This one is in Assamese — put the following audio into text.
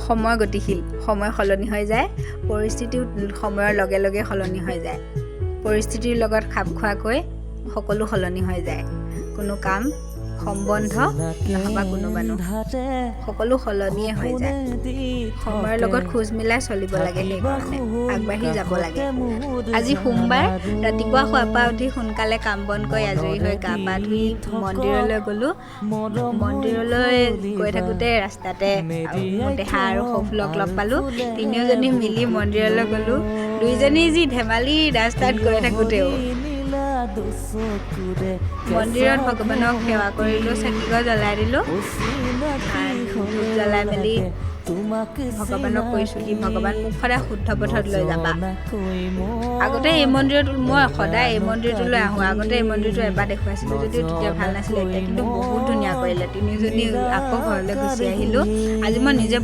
সময় গতিশীল, সময় সলনি হৈ যায়, পৰিস্থিতিও সময়ৰ লগে লগে সলনি হৈ যায়। পৰিস্থিতিৰ লগত খাপ খোৱাকৈ সকলো সলনি হৈ যায়। কোনো কাম, সম্বন্ধ নহবা কোনো মানুহ, সকলো সলনিয়ে হৈ যায়। সময়ৰ লগত খোজ মিলাই চলিব লাগে, সেইকাৰণে আগবাঢ়ি যাব লাগে। আজি সোমবাৰ। ৰাতিপুৱা শোৱাৰ পৰা উঠি সোনকালে কাম বন কৰি আজৰি হৈ গা পা ধুই মন্দিৰলৈ গ'লোঁ। মন্দিৰলৈ গৈ থাকোঁতে ৰাস্তাতে মোৰ দেহা আৰু সৌফুলক লগ পালোঁ। তিনিওজনী মিলি মন্দিৰলৈ গ'লোঁ। দুইজনী যি ধেমালি ৰাস্তাত গৈ থাকোঁতেও। মন্দিৰত ভগৱানক সেৱা কৰিলোঁ, চাকি গছ জ্বলাই দিলোঁ। ধূপ জ্বলাই মেলি ভগৱানক কৈছোঁ কি, ভগৱান, মোক সদায় শুদ্ধ পথত লৈ যাবা। আগতে এই মন্দিৰত, মই সদায় এই মন্দিৰটোলৈ আহোঁ। আগতে এই মন্দিৰটো এবাৰ দেখুৱাইছিলোঁ যদিও তেতিয়া ভাল নাছিলে, এতিয়া কিন্তু বহুত ধুনীয়া কৰিলে। তিনিওজনী আকৌ ঘৰলৈ গুচি আহিলোঁ। আজি মই নিজে